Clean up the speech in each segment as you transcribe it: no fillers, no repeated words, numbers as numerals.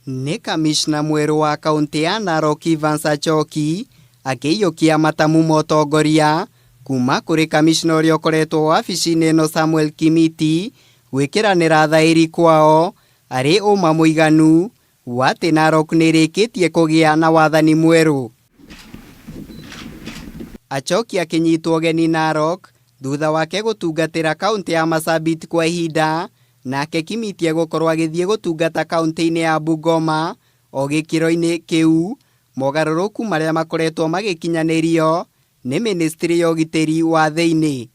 Nĩ kamishna mwerũ wa kaũntĩ ya Narok Evans Achoki akĩiyũkia matamu ma ũtongoria kuma kũrĩ kamishna ũrĩa ũkoretwo wabici-inĩ ĩno Samuel Kimiti gwĩkĩranĩra thaĩri kwao arĩ ũma mũiganu wa atĩ Narok nĩ ĩrĩkĩtie kũgĩa na wathani mwerũ. Achoki akĩnyitwo ũgeni Narok thutha wake gũtungatĩra kaũntĩ ya Marsabit kwa ihinda, nake Kimiti egũkorwo agĩthiĩ gũtungata kaũntĩ-inĩ ya Bungoma o gĩkĩro-inĩ kĩu mogarũrũku marĩa makoretwo magĩkinyanĩrio nĩ mĩnĩstrĩ ya ũgitĩri wa thĩinĩ.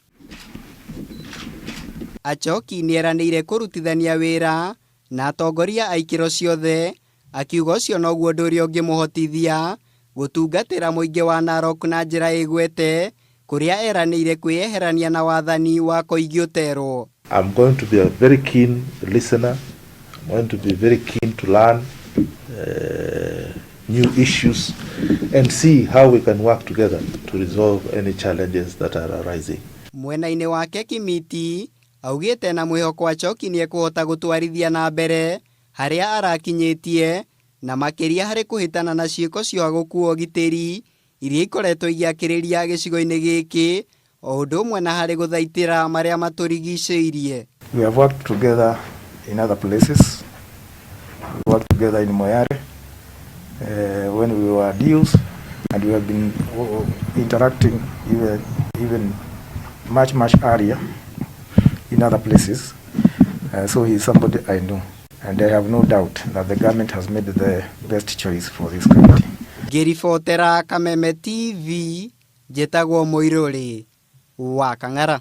Achoki nĩeranĩire kũrutithania wĩra na atongoria a ikĩro ciothe akiuga ũcio noguo ũndũ ũrĩa ũngĩmũhotithia gũtungatĩra mũingĩ wa Narok na njĩra ĩgwete kũrĩa eranĩire kwĩyeherania na wathani wa Koigi Ũterwo. I'm going to be a very keen listener. I'm going to be very keen to learn new issues and see how we can work together to resolve any challenges that are arising. Mwena-inĩ wake Kimiti augĩte na mwĩhoko Achoki nĩekũhota gũtwarithia na mbere harĩa arakinyĩtie na makĩria harĩ kũhĩtana na ciĩko cia gũkua ũgitĩri iria ikoretwo igĩakĩrĩria gĩcigo-inĩ gĩkĩ o ũndũ ũmwe na harĩ gũthaitĩra marĩa matũrigicĩirie. We have worked together in other places. We worked together in Moyale when we were DUs, and we have been interacting even much, much earlier in other places. So he's somebody I know, and I have no doubt that the government has made the best choice for this county. Ngĩribotera Kameme TV, njĩtagwo Mũirũrĩ wa Kang'ara.